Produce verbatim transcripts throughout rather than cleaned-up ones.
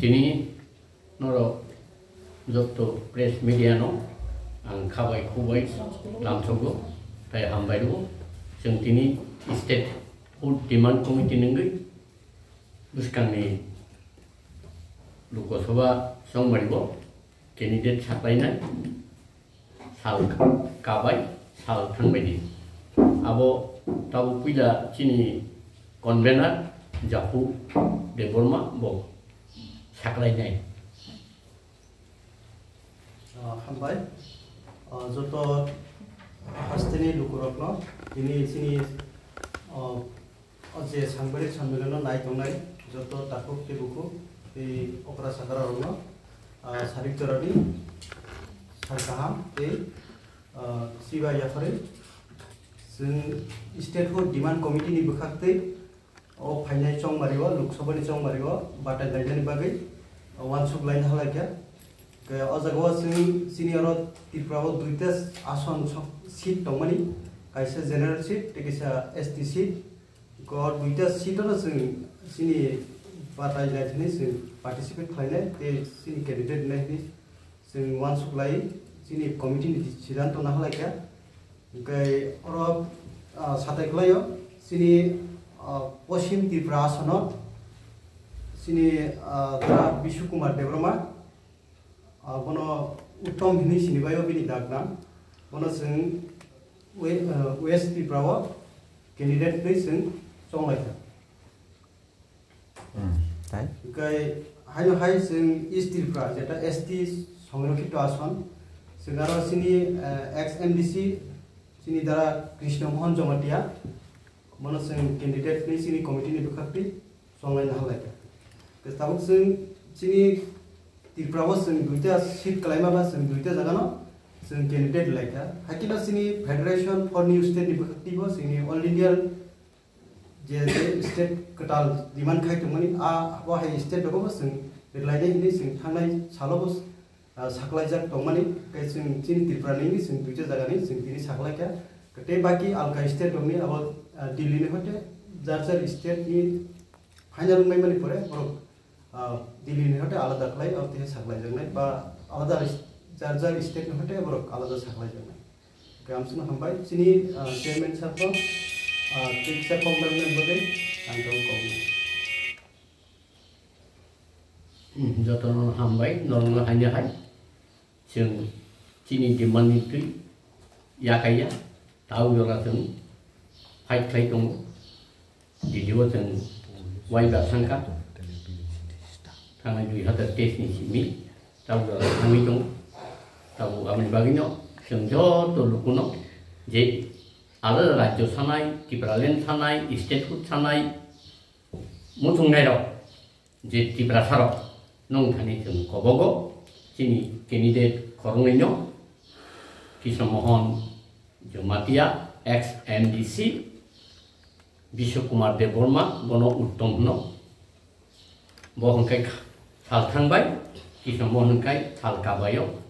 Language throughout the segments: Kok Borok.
Tini norok jotto press media no ang khabai khubai lamsogo, tai hambai rwo. Chwng tini state food demand committee nungwi bwskangni Lok Sabha chongmari bo candidate saklainai sal kabai sal thangbaidi. Abo tabuk puila chini convener Jaku Debbarma bo saklainai. Ah, hambai. Ah, joto hasteni lukurokno tini chini, ah, o je sangbarik sambilano nai tongnai joto takhuk tei bukhuk tei okra sakra rokno, ah, sarik jorani sal kaham tei, ah, chiba yapharwi chwng Statehood Demand Committee ni bwkhak tei o phainai chongmari o, Lok Sabha ni chongmari o batai lainani bagwi, ah, uansuk laina halai kha. Khe o jaga o chwng chini oro Tripura o duita ason seat tongmani, kaisa general seat tei kaisa S T seat. Khe o duita seat-o no chwng chini batai lai thani chwng participate khlainai tei chini candidate nai hwnwi chwng uansuk lai chini committee ni siddhanto nahalai kha. Hwnkhe oro, ah, satai kwlaio chini, ah, Poschim Tripura asono chini, ah, da Bishu Kumar Debbarma, ah, bono Uttom hwnwi sinibaio bini daknam. Bono chwng we-, ah, West Tripura o candidate hwnwi chwng chonglaikha. Hmm, tai? Hwnkhe haino hai chwng East Tripura, jeta S T songrokhito ason, chwng aro chini, eh, ex M D C, chini dara Krishna Mohan Jamatia, bono chwng candidate hwnwi chini committee ni bwkhak twi chonglaina halai kha. Khe tabuk chwng chini Tripura o chwng duita seat kwlaima ba chwng duita jaga no chwng candidate lai kha. Haikhe no chini Federation for New State ni bwkhak twi bo chini All India je, je state kwtal demand khai tongmani, a, abo hai state rogo bo chwng rwlainai hinwi chwng thangnai salo bo, ah, saklaijak tongmani, tei chwng chini Tripura ni hinwi chwng duita jaga ni chwng tini saklaikha. Tei baki alka state rokni abo, ah, Delhi ni hote jar jar state ni final wngmani pore borok, ah, Delhi ni hote alada khlai, abo tei saklaijaknai ba alada jar jar state ni hote borok alada saklaijaknai. Khe amsukno hambai. Chini, ah, chairman sir bo, ah, tei kisa kok narwknani bagwi ang tabuk kok nai. Hmm, jotono hambai, norokno haino hai. Chwng chini demand ni twi yakaiya, tau jora chwng fight khlai tongo. Delhi o chwng uaibar thangkha, thangnai dui hazar teis ni simi, tabuk jora thangwi tongo. Tabuk aboni bagwino chwng joto lukuno je alada rajyo sanai, Tipraland sanai, statehood sanai, muchungnairok je Tiprasarok nung thani chwng kobogo chini candidate khoroknwino Krishna Mohan Jamatia, ex M D C, Bishu Kumar Debbarma, bono Uttom hwno. Bo hwnkhe sal thangbai, Krishna Mohan hwnkhe sal kabaio.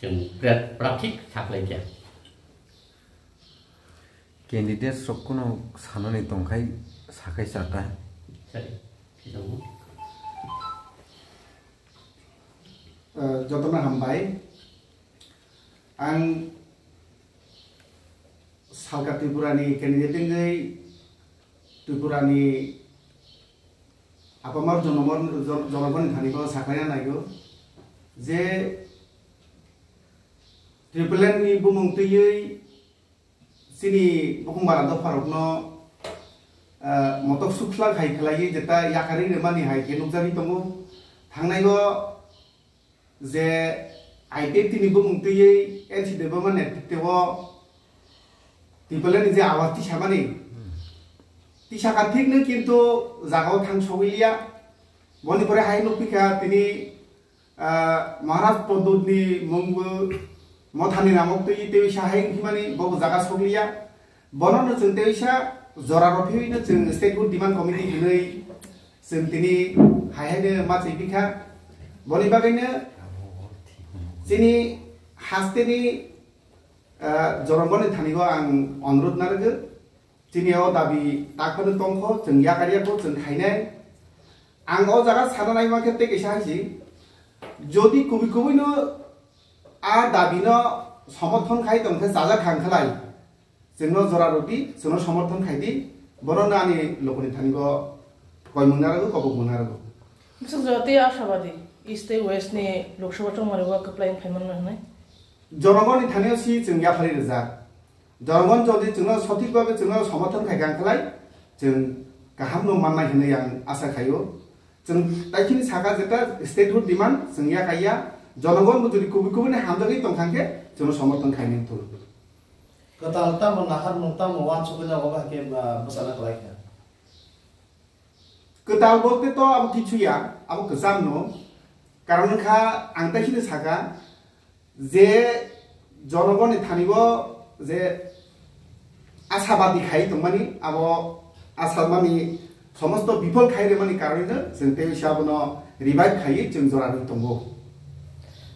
Chwng pra-, prathik saklaikha. Candidates rok kuno sanani tongkhai sakhai chata. Sari, Krishna Mohan. Eh, jotono hambai. Ang Salka Tripura ni candidate wngwi Tripura ni apamar jonomor-, jon-, jonoborni thani bo sakhlaina naigo je Tripura ni bumung twiwi chini bukhung bara dopharokno, eh, motok sukhlak hai khlaiwi jeta yakarwi rwmani hai khe nukjagwi tongo. Thangnaigo je I P F T ni bumung twiwi N C Debbarma netrito Tipraland ni je awar tisamani tisakha thikno, kintu jagao thang sogwi liya. Boni pore hai nukpikha tini ah, Maharaj Pradyut ni mungbo mothani namok twi tewisa hai wngkhe mani bo jaga sokliya. Bono no chwng tewisa jora rw phiwi no chwng Statehood Demand Committee hinwi chwng tini hai hai no ma chwi bikha. Boni bagwi no chini haste ni, ah, jorongoni thani o ang onurodh narwgwi. Chini o dabi tak phano tongkho, chwng yakar yakho, chwng khainai. Ang o jaga sana nai mankhe tei kaisa hai si, jodi kubui kubui no a dabi no somorthon khai tong khe chajak kha wngkha lai, chwngno jora rw di, chwngno somorthon khai di, bono no ani lokoni thani go koimung narwgo, kobokmung narwgo. Bwswk jora tei ashabadi, East tei West ni Lok Sabha chongmani o kwplai wng phai mano hwnwi. Jonogoni thani o si chwng yapharwi rwjak. Jonogon jodi chwngno sothik babe chwngno somorthon khai kha wngkha lai, chwng kaham no mannai hwnwi ang asa khaio. Chwng taichini saka jeta statehood demand chwng ya kaiya, jonogon bo jodi kubui kubui ni hamjagwi tong kha khe chwngno somorthon khainai thung. Kwtal tamo naharmung tamo uansugwi nogo bai khe, ah, bwsana kwlai kha. Kwtal bolte to abo kichu ya, abo kwcham no. Karon wngkha ang taichini saka je jonogoni thani o je ashabadi khai tongmani, abo asa mani somosto bifol khai remani karone chwng tei abono revive khaiwi chwng jora rwi tongo.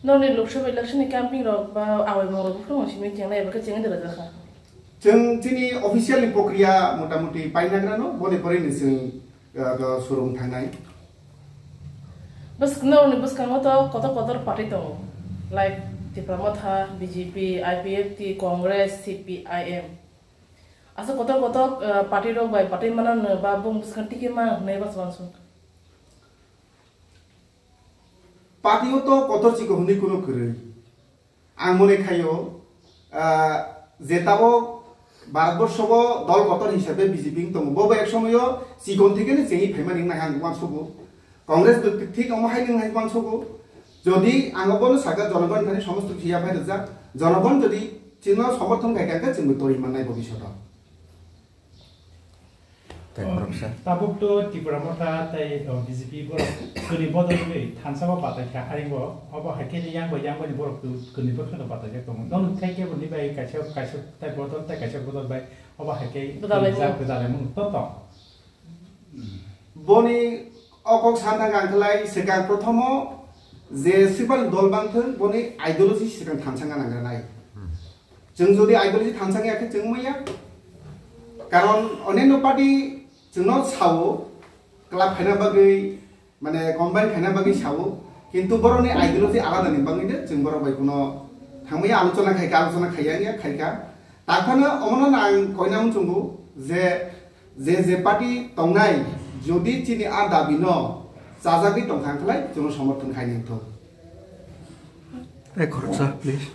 Nokni Lok Sabha election ni camping rok ba awaimung rok buphang simi chengnai eba khe chengwi dera jakha. Chwng chini official ni prokriya motamuti painagrano boni pore ni chwng, uh, surung thangnai. Bwskang norokni bwskango to kotor kotor party tongo, like Tipra Motha, B J P, I P F T, Congress, C P I M. Asa kotor kotor, uh, party rok bai batwi manano ba bung bwskang tiki ma hwnwi bas uansuk. Party o to kotor chiko hwnwi kuno kwrwi. Ang mone khaio, ah, je tabok Bharatborsho o dol kotor hisabe B J P wng tongo, bo bo ek somoyo chikon theke ni chengwi phaimani wng nai ang uansugo. Congress bo thik omo hai wng nai uansugo. Jodi ang bono saka jonogon thani somosto khiya phai rwjak, jonogon jodi chino somorthon khai kha khe chwngbo tori mannai bobishoto. Tei khoroksa. Tabuk to Tipra Motha tei, o, B J P borok kwnwi bodol wngwi thansa o batai kha, aringo obo hai khe yang bai yang bai ni borok kwnwi bwkhano batai jak tongo. Nono khai khe boni bai kaisa, kaisa tai bodol, tai kaisa bodol bai obo hai khe gwdalai kwnwi jak mung. Gwdalai mung to tong. Boni o kok sana thang ang khlai swkang prothomo je swkang dol bang thung, boni ideology swkang thansa nang nai. Chwng jodi ideology thansa ya khe chwng maya. Karon oneno party chwngno sao, club khaina bagwi, mane combine khaina bagwi sao, kintu borokni ideology alada ni bagwi no chwng borok bai kuno thangmaya alochona khai kha, alochona khaiya ya khai kha. Takhano omono ang koina muchungo je, je, je party tongnai, jodi chini a dabi no chajagwi tongkha khlai chwngno somorthon khaini thok. Tei khoroksa, please.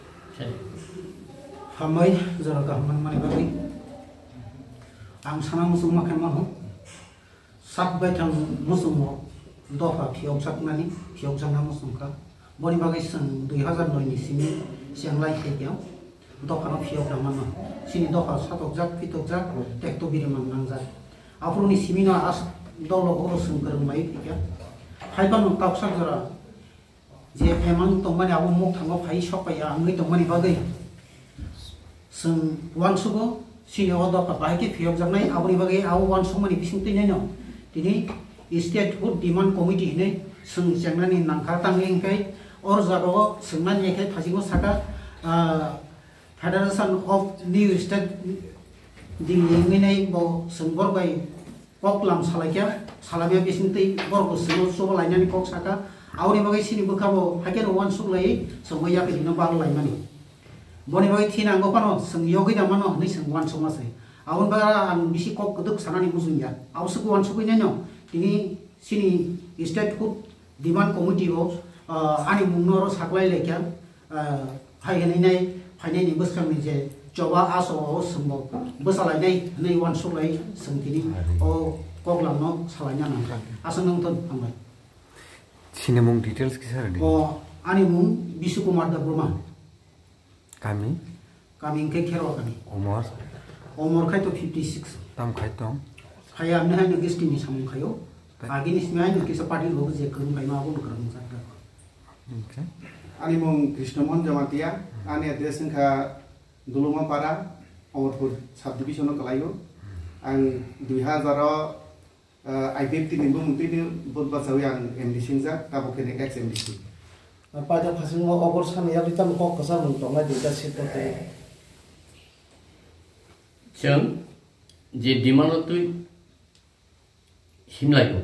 Hambai, jora kaham mani bagwi. Ang sana muchung ma khe mano. Sak baithang muchungo dopha phiyokjaknani, phiyokjakna muchungkha. Boni bagwi chwng dui hazar noi ni simi chenglai khe khe dophano phiyokna mano. Chini dopha satokjak, phitokjak, tekto biri mang nangjak. Aphuruni simino as dolo oro chwng kwrwng bai phikha. Haiphano toksak jora je emang tongmani abo mukhango phai sok paiya wngwi tongmani bagwi chwng uansugo, chini o dopha bahai khe phiyokjaknai, aboni bagwi abo uansukmani bisingtwi naino tini Statehood Demand Committee hinwi chwng chengnani nangkha. Tangwi hwnkhe o jagao chwngnani khe thajingo saka, ah, Federation of New State Delhi wngwi nai bo chwng borok bai kok lam salaikha, salamya bisingtwi borok bo chwngno chuba lainani kok saka. Aboni bagwi chini bwkha bo haikhe no uansuk lai chwngno yapri hino bal laimani. Boni bagwi thina ang phano chwng yogwi da mano hwnwi chwng uansukma se. Aboni bagwi ang bisi kok kwdwk sanani muchungya. Abo swk uansugwi naino tini chini Statehood Demand Committee o, ah, ani mungno oro saklai laikha. Ah, hai hwnwi nai phainai ni bwskang ni je choba aso o swngbo bwsalainai hwnwi uansuk lai chwng tini o koklam no salaina nangkha. Aswk nang thon hambai. Sinimung details kisa rwdi. O ani mung Bishu Kumar Debbarma. Kami? Kami hwnkhe Kherwa kami. Umor? Umor khai to fifty six. Tam khai tong? Khai amni hai no gesti ni samung khayo. Agi ni simi hai no kisa party rok je kwrwng khaima abo no kwrwng jak. Okay. Ani mung Krishna Mohan Jamatia, ani address wngkha Duluma Para, Amarpur subdivision o kwlaio. Ang dui hazar o, ah, I P F T ni bumung twi ni vote bachawi ang M D C wngjak, tabuk khe ex M D C. Paida phasingo obor sani yagwi tamo kok kwchar mung tongnai duita seat o twi. Chwng je demand o twi himlai o.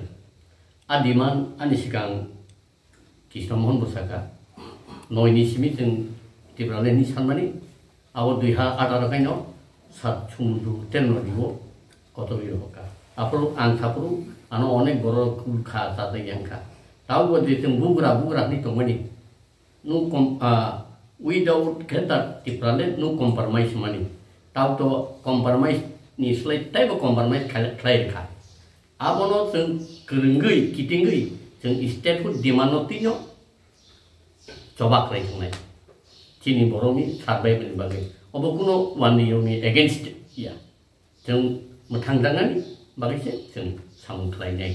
A demand ani sikang Krishna Mohan bo saka, noi ni simi chwng Tipraland ni sanmani, abo dui ha atharo kaino sat sumundru ten nodi o kotor wi rohorkha. Aphuru ang saphuru ano onek borok kul kha chajak yang kha. Tabo je chwng bugra bugra hwnwi tongmani, nwng kom-, ah, without khe ta Tipraland nwng compromise mani. Tabo to compromise ni slai taibo compromise khlai, khlai rwkha. Abono chwng kwrwngwi, kitingwi chwng statehood demand no tino choba khlai thangnai. Chini borokni survival ni bagwi. Obo kuno one year ni against ya. Chwng mwthang jangnani bagwi se chwng samung khlainai.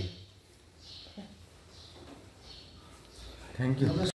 Thank you.